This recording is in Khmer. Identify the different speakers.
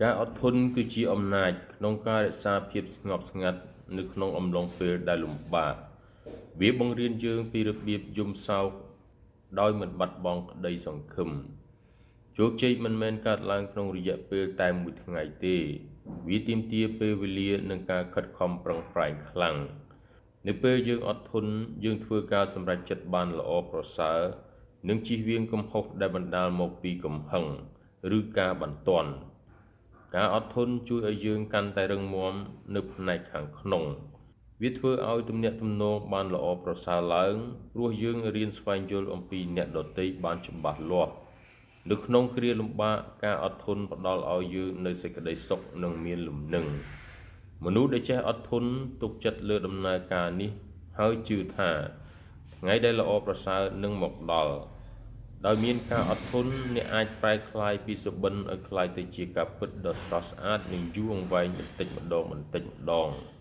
Speaker 1: ការអត់ធន់គឺជាអំណាចក្នុងការរក្សាភាពស្ងប់ស្ងាត់នៅក្នុងអំឡុងពេលដែលលំបាក វាបង្រៀនយើងពីរបៀបយំសោកដោយមិនបាត់បង់ក្តីសង្ឃឹម ជោគជ័យមិនមែនកើតឡើងក្នុងរយៈពេលតែមួយថ្ងៃទេ វាទាមទារពេលវេលានិងការខិតខំប្រឹងប្រែងខ្លាំង នៅពេលយើងអត់ធន់ យើងធ្វើការសម្រេចចិត្តបានល្អប្រសើរ និងជៀសវាងកំហុសដែលបណ្ដាលមកពីកំហឹង ឬការបន្ទាន់ ការអត់ធន់ជួយឲ្យយើងកាន់តែរឹងមាំនៅផ្នែកខាងក្នុង វាធ្វើឲ្យទំនាក់ទំនងបានល្អប្រសើរឡើង ព្រោះយើងរៀនស្វែងយល់អំពីអ្នកដទៃបានច្បាស់លាស់ នៅក្នុងគ្រាលំបាក ការអត់ធន់ផ្ដល់ឲ្យយើងនូវសេចក្តីសុខនិងមានលំនឹង មនុស្សដែលចេះអត់ធន់ទុកចិត្តលើដំណើរការនេះ ហើយជឿថា ថ្ងៃដែលល្អប្រសើរនឹងមកដល់ ដោយមានការអត់ធន់ អ្នកអាចប្រែក្លាយពីសុបិនឲ្យក្លាយទៅជាការពិតដ៏ស្រស់ស្អាតនិងយូរអង្វែងបន្តិចម្ដងៗ។